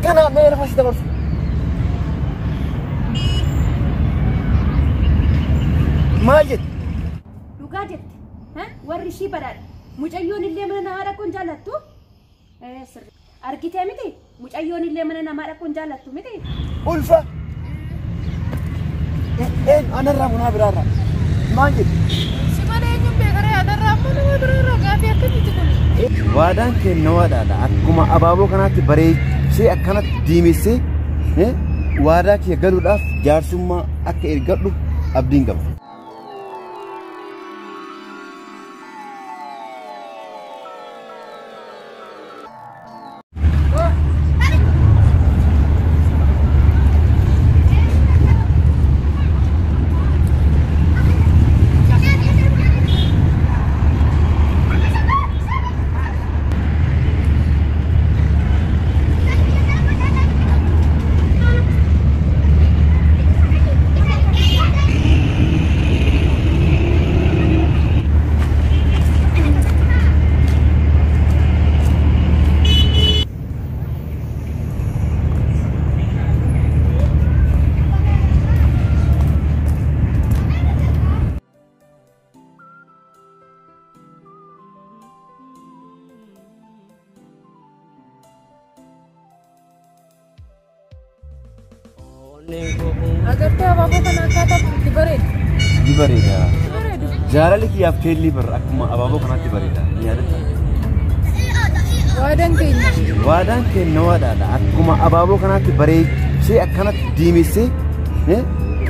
Akkana mee lafa si dabarsu. Maal jette? Dhugaa jette. Warri ishii badhaadha. Mucayyoon illee mana namaa dhaquun jaallattu? Sirri. Argitee miti? Mucayyoon illee mana namaa dhaquun jaallattu miti? Ulfa. Een anarraa munaa biraarraa. Maal jette? Si malee eenyuun beekaree anarraa ammoo nama biraarraa gaafii akkamitti kun? Waadaan kenna waadaadha. Akkuma abaaboo kanaatti bareechee akkanatti diimessee waadaa kiyya galuudhaaf jaarsummaa akka ergadhu abdiin qaba. Agartee abaaboo kana akkaataa itti bareedu. Ni bareeda. Jaalalli kiyyaaf keellii barra akkuma abaaboo kanaatti bareeda. Ni yaadatta? Waadaan keenya. Waadaan kenna waadaadha. Akkuma abaaboo kanaatti bareechee akkanatti diimessee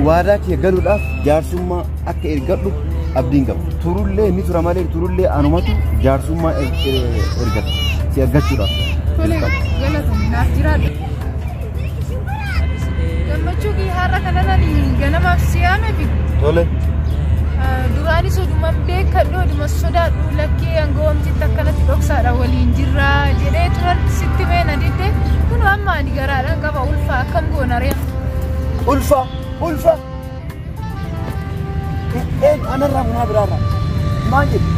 waadaa kiyya galuudhaaf jaarsummaa akka ergadhu abdiin qaba. Turullee ni tura malee turullee anumatu jaarsummaa ergata. Si argachuudhaaf. Tole galatoomi naaf jiraadhu. Gammachuu kiyya har'a kanan ganamaaf si'aame fi Tole. Duraanis oduman beekadhu oduma sodaadhu lakkee hangoomtitti akkanatti dhoksaadha waliin jirra jedhee turan sitti meena didde kun amma ani garaadhaan qaba ulfa akkam goona ree. Ulfa ulfa. Een anarraa munaa biraarraa. Maal jedhu?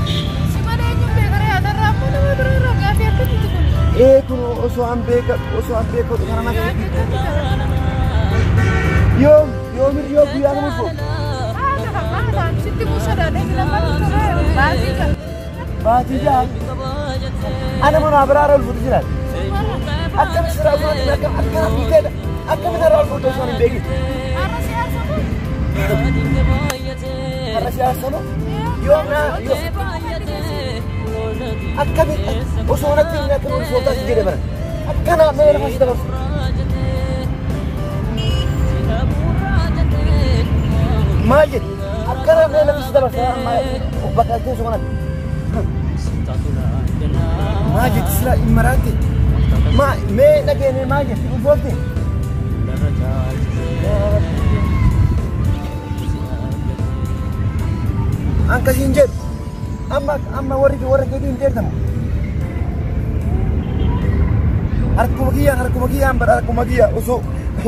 Si malee eenyuun beekaree anarraa ammoo nama biraarraa gaafii akkamitti kun? Ee kun osoo an beekadhu osoo an beekadhu kana nama. Gaafii akkamitti kana? Yoom yoom yoo guyyaa nama ulfoo? Sitti muu sodaadhee filamaa baatii qaba. Baatii jaha. Ana munaa biraarraa ulfuutu jiraata. Akkami siraa osoo hin akkam akkana fiiteedha. Akkami narraa ulfuutu osoo hin beekin. Har'a si aarsamu? Har'a si aarsamu? Yoom naa yoom akkami osoo natti hin akkami ulfootaa si jedhe bara. Akkana mee lafa si dabarsu. Maal jedhu? Akkana mee lafa si dabarsa amma bakka teessoo kanatti. Maal jetti sila hin maraatte? Maa mee dhageenye maal jetti ulfoofte? Akkasiin jedhu amma amma warri warra keetii hin deertamu. Harkuma kiyyaan bara harkuma kiyya osoo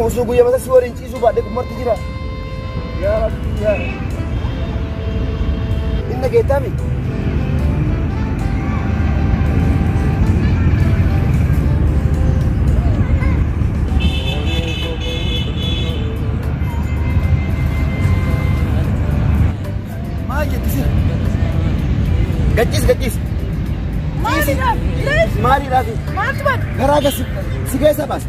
osoo guyyaa mata si waliin ciisuu baadhee marti jira. Yaa Rabbi yaa Inna geettaami. Maal jetti sira? Gachiis gachiis. Maaliidhaaf? Lees? Maaliidhaaf? Maaltu bade? Garaa gasi si keessa baasa.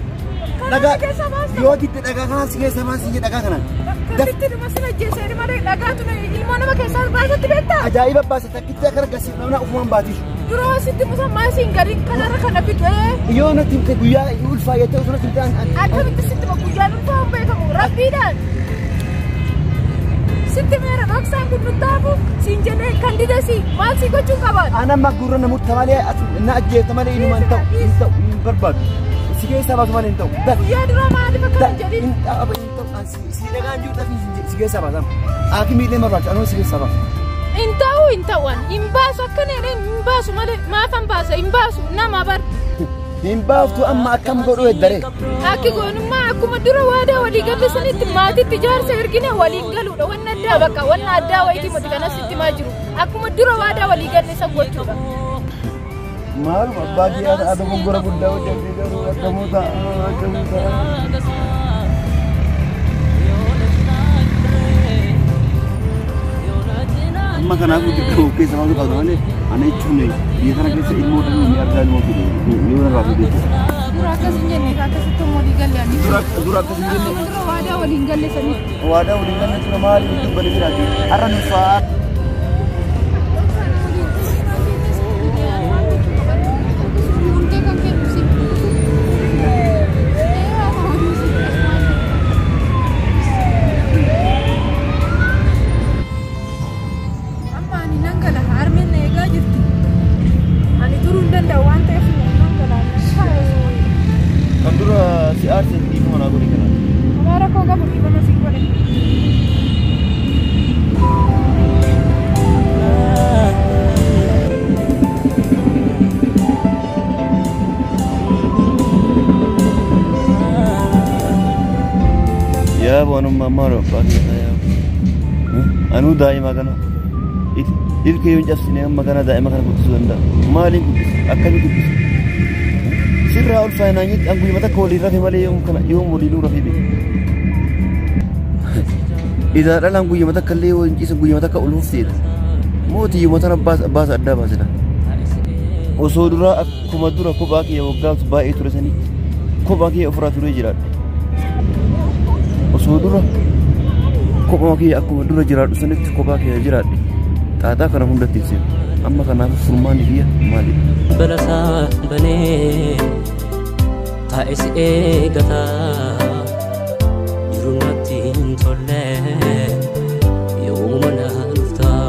Karaa keessa baasa? Yoo didde dhagaa kanaan si keessa baasa si dhagaa kanaan. Akkamitti dhuma sila ajjeesee malee dhagaatu ilmoo nama keessaa baasatti beektaa? Ajaa'iba baasa takkitti akkana gasi namna ufumaan baatiif. Duroo sitti musa maasiin gadiin kanarra kana fixee. Yoo natti himte guyyaa ulfaa jettee osoo natti himte Akkamitti sitti ma guyyaan ulfaa hin beekamu rabbiidhaan. Sitti meera dhoksaan kun nuttaafu siin jedhee kan didesi maal si gochuu qaban? Ana amma gurra namoota malee na ajjeeta malee inuma hin ta'u hin ta'u hin barbaadu. Si keessaa baasu malee hin ta'u. Guyyaa duraa maaliif akkana jedhin? Hin ta'u hin ta'u si dhagaan jiru dhafi si keessaa baasama. Haakimii illee barbaachisu anuma si keessaa baasa. Hin ta'u hin ta'uan hin baasu akkana jedheen hin baasu malee maafan baasa hin baasu nama bar. Hin baaftu amma akkam godhu eddaree? Akki goonummaa akkuma dura waadaa walii galle sanitti maatitti jaarsa ergine waliin galuudha. Wanna addaa bakka wanna addaa wayitii miti kanas itti himaa jiru. Akkuma dura waadaa walii galle san gochuudha. Maaluma abbaa kiyyaa ta'a dogoggora guddaa hojjetee garuu akkamuu ta'a akkamuu ta'a. Amma kanaafuu xiqqoo of keessa baasuu qabda malee ana jechuun biyya kana keessa ilmoo dhalli ni argaa ilmoo fide ni warraa fide jechuudha. Dura akkas hin jenne akkasitti walii galle ani. Dura akkas hin jenne. Dura waadaa waliin galle sanitti. Waadaa waliin galle tura maali dubbate jiraate har'a nu fa'aa. Yaa waanuma ammaa abbaa kiyya yaa anuu daa'ima kana ilkee yoo hin cabsine amma kana daa'ima kana guddisuu danda'a maaliin guddisa akkamii guddisa sirraa ol faayinaan jetti an guyyuma takka waliin rafe malee yoom kana yoom waliinuu rafee beeka idaa dhalaan guyyuma takka illee yoo hin ciisan guyyuma takka ol hufteedha mootii yooma tana baasa addaa baasila osoo duraa akkuma dura kophaa kiyya waggaatu baay'ee ture sanii kophaa kiyya ofirraa turee jiraadhe. Osoo dura kophaa kiyya akkuma dura jiraadhu sanitti kophaa kiyya jiraadhe xaaxaa kana hundatti hin seenu amma kanaaf furmaanni kiyya maalidha. Balasaa banee taa'ee si eegataa jiru natti hin tolle yoomuma na dhuftaa.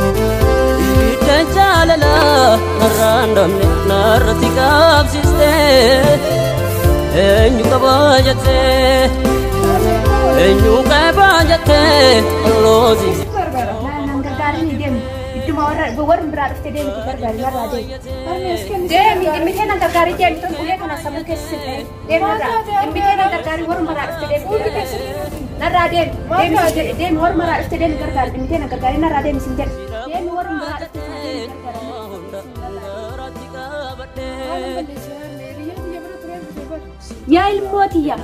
Ibidda jaalala narraan dhabne narratti qabsiiste eenyu qabaa jettee eenyu qabaa jettee ollooti. Naan gargaarin deemu idduma warra biraa dhuftee deemtu gargaari narraa deemu. Deemi dhimmitee nan gargaarii deemi tun ulee kana sammuu keessa sin ta'e deemi narraa dhimmitee nan gargaarii warra biraa dhuftee deemtu. Narraa deemi deemi deemi warra biraa dhuftee deemi gargaari dhimmitee nan gargaarii narraa deemi sin jedhe deemi warra biraa dhuftee deemi gargaari. Yaa ilmootiyya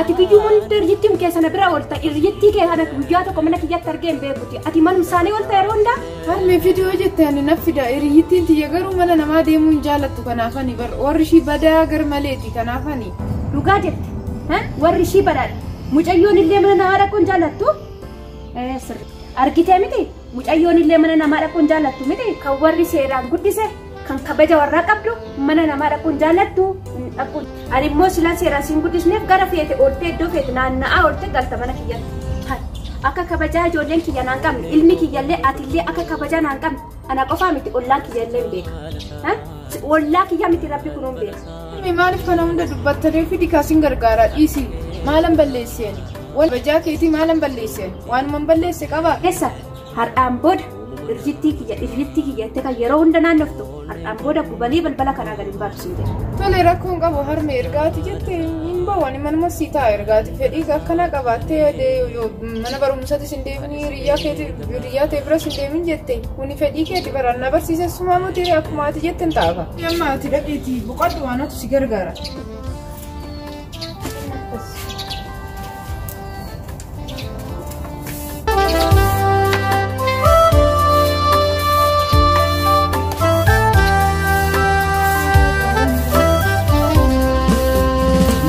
ati guyyuu hunda hiriyittiin keessana bira oolta hiriyyittii kee kana guyyaa tokko mana kiyyatti argee hin beekuti ati manuma isaanii oolta yeroo hundaa. Harmee fiduu jette ani na fida hiriyyittiin tiyya garuu mana namaa deemuu hin jaalattu kanaafani warri ishii badaa gar maleeti kanaafani. Dhugaa jette warri ishii badaadha mucayyoon illee mana namaa dhaquu hin jaalattu argitee miti mucayyoon illee mana namaa dhaquu hin jaalattu miti kan warri seeraan guddise kan kabaja warraa qabdu mana namaa dhaquu hin jaalattu dhaquu. Ani immoo silaan seeraan siin guddisneef gara feete ooltee iddoo feete naanna'aa ooltee galta mana kiyyatti. Akka kabajaa ijoolleen kiyya naan qabne ilmi kiyyallee atillee akka kabajaa naan qabne ana qofaa miti ollaan kiyyallee hin beeka. Ollaa kiyya miti rabbi kunuun beeka. Maaliif kana hunda dubbattanii fidi kaasin gargaaraa dhiisi maalan balleesseen wal kabajaa keetii maalan balleesseen waanuman balleesse qabaa. Keessa har'aan booda hiriyittii kiyya jettee kan yeroo hunda naannoftu har'aan booda gubalii balbala kanaa gadi hin baatu siin jedhe. Tole rakkoon qabu harme ergaati jette hin bahu ani manuma sii ta'a ergaati fedhii akkana qabaattee mana barumsaatti sin deemin hiriyyaa keeti hiriyyaa ta'e bira sin deemin jette kuni fedhii keeti baraan na barsiise sumaa muti akkuma ati jette hin ta'afa. Amma ati dhaqeeti boqodhu waanatu si gargaara.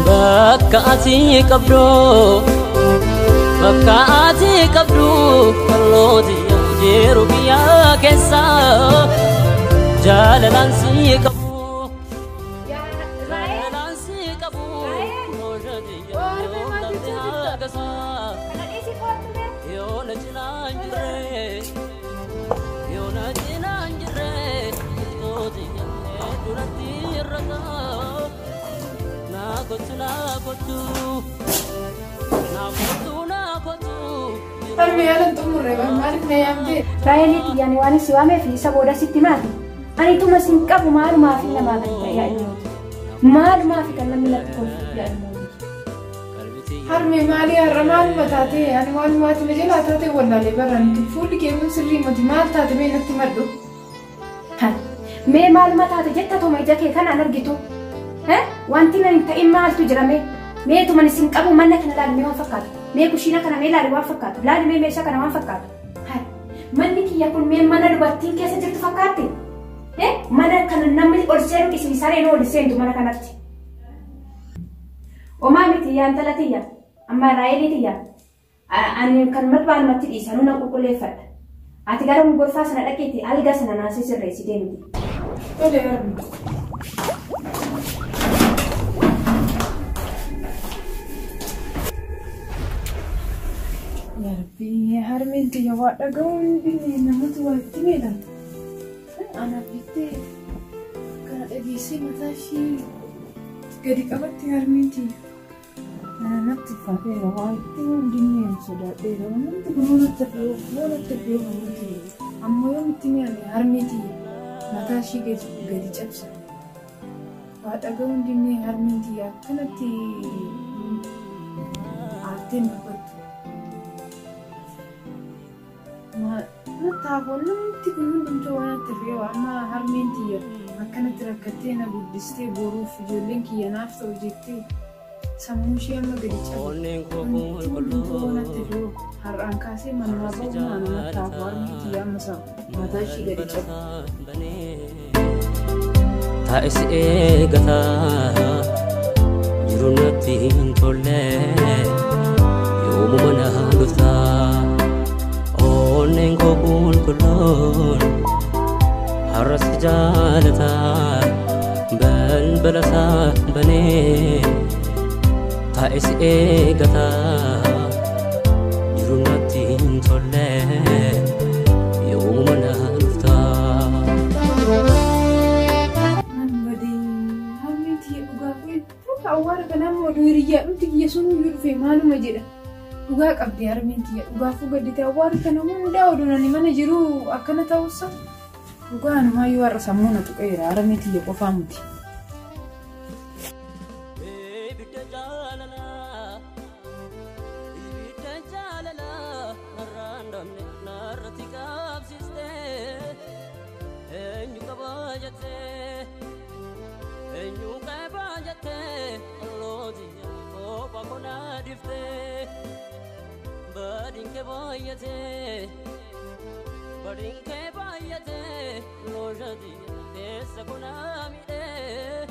Bakka ati qabdu kallooti jiru biyya keessa jaalalaan si qabu. Jaalalaan si qabu. Yoona cinaan jirre yoona cinaan jirre ilmooti duratti irra. Na kotu na kotu na kotu na kotu. Harmee yaalan xumurre maaliif na yaamtee? Raayilii xiyyaan waan si waameef isa booda sitti maati. Ani tuma sin qabu maalumaaf namaa gadi ta'e yaa ilmooti. Maalumaaf kan namni natti kolfu yaa ilmooti. Harmee maalii har'a maaluma taatee ani waanumaati na jalaa taatee wallaalee barran fuulli kee kun sirrii miti maal taate mee natti madhu. Mee maaluma taate jetta tuma ija kee kanaan argitu. Wanti nan hin ta'in maaltu jira mee? Mee tuma sin qabu mana kana laali mee waan fakkaatu. Mee kushiina kana mee laali waan fakkaatu. Laali mee meeshaa kana waan fakkaatu. Manni kiyya kun mee mana dubartiin keessa jirtu fakkaatti? Mana kana namni ol seenu isin sareen ol seentu mana kanatti. Omaa miti yaa intala tiyya. Amma Raayilii tiyya. Ani kan madbaalumatti dhiisanuu nan qulqulleeffadha. Ati gara gorfaa sana dhaqeeti alga sana naasii sirreessi deemti. Tole harmee. Yaa Rabbi harmeen tiyya waa dhaga'uun namoota waa itti meedha. Anaaf jettee kana dhageessee mataa ishee gadi qabatti harmeen tiyya. Natti ulfaateera waa itti hundinni sodaadheera. Namni kun natti fe'uuf natti fe'uuf nuti ammoo yoo itti mi'ame harmee tiyya mataa ishee gadi cabsa. Waa dhaga'uun dinnee harmeen tiyya akkanatti aarteen dubbattu. Natti namni kun hundumtuu waan natti fe'u amma harmeen tiyya akkanatti rakkattee na guddistee boruuf ijoolleen kiyya naaf ta'u jettee sammuu ishee amma gadi cabe. Hundumtuu waan natti fe'u har'aan kaasee manumaa ba'u natti hafu harmeen tiyya amma mataa ishee gadi cabe. Taa'es eegataa jiru natti hin tolle yoomuma na dhuftaa. Onneen koo qulqulluun har'a si jaalataa balbala isaa banee taa'es eegataa jiru natti hin tolle yoomuma na dhuftaa. Harmeen tiyya dhugaa hedduu awwaara kanaan oduu hiriyyaa dhumti kiyya sun iyyuu dhufe maaluma jedha. Dhugaa qabdi harmeen tiyya dhugaafuu gaddite awwaara kana hundaa oduun ani mana jiru akkana ta'uusa dhugaa anumaa yoo har'a sammuu na tuqeera harmee tiyya qofaa miti. Ibidda jaalalaa ibidda jaalalaa narraan dhabne narratti qabsiistee eenyu qabaa jettee eenyu qabaa jettee ollooti kophaa konaa dhiftee badiin kee baay'atee badiin kee baay'atee loojati keessa konaa miidhee.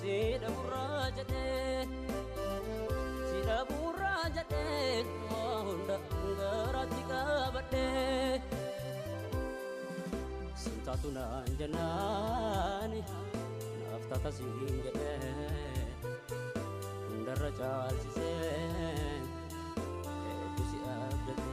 Sida burraa jedhee sida burraa jedhee waa hunda garaatti qabadhee sintaatu naan jennaani naaf taata siin jedhee hundarra caalchisee hedduu si abdatee.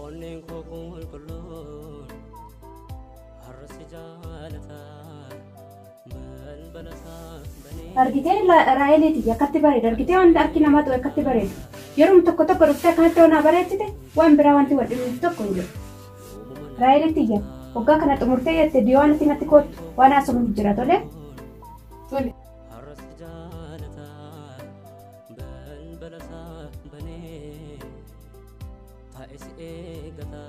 Onneen koo qulqulluun har'a si jaalataa balbala isaa banee. Argitee Raayilii tiyya akkatti bareeda. Argitee wanta harki namaa ta'u akkatti bareedu. Yeroo tokko tokko dhuftee akkanatti onaa bareechite waan biraa wanti wal dhibuuf tokko hin jiru. Raayilii tiyya waggaa kana xumurtee jette diiwaan itti natti kottu waan haasofnuuf jira tole. Tole. Har'a si jaalataa balbala isaa banee taa'es eegataa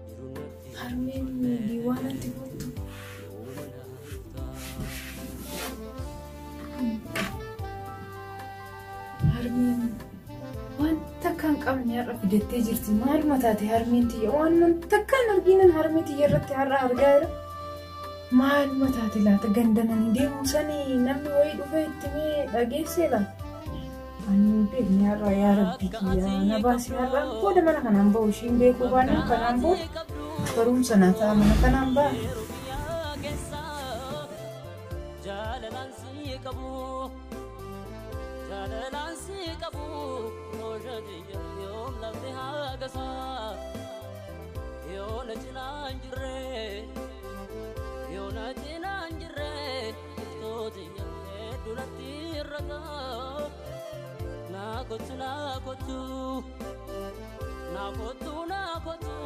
jiru natti Harmeen diiwaanatti kottu. yoomuma na dhuftaa. Harmeen wanta akka hin qabne har'a fidattee jirti. Maaluma taate harmeen tiyya waan wanta akka hin arginan harmee tiyya irratti har'a argaa jira. Maaluma taate laata gandananii deemuu sanii namni wayii dhufee itti mee dhageessee laata? Ani hin beekne har'a yaa Rabbi kiyya na baasi har'a booda mana kanaan bahu ishiin beekuu baannaan kanaan booda Barumsa na ta'a mana kanaan ba'a. Jaalalaan si qabu, jaalalaan si qabu, roosha jiyya yoom lafti haagasaa, yoo na cinaa hin jirre, yoo na cinaa hin jirre, iftoo jiyya hedduu natti irrataa, naa kottu naa kottu, naa kottu naa kottu,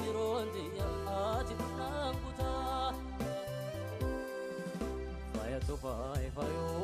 yeroon jiyya ati bunaan kutaa. Faayatu faaya faayoo.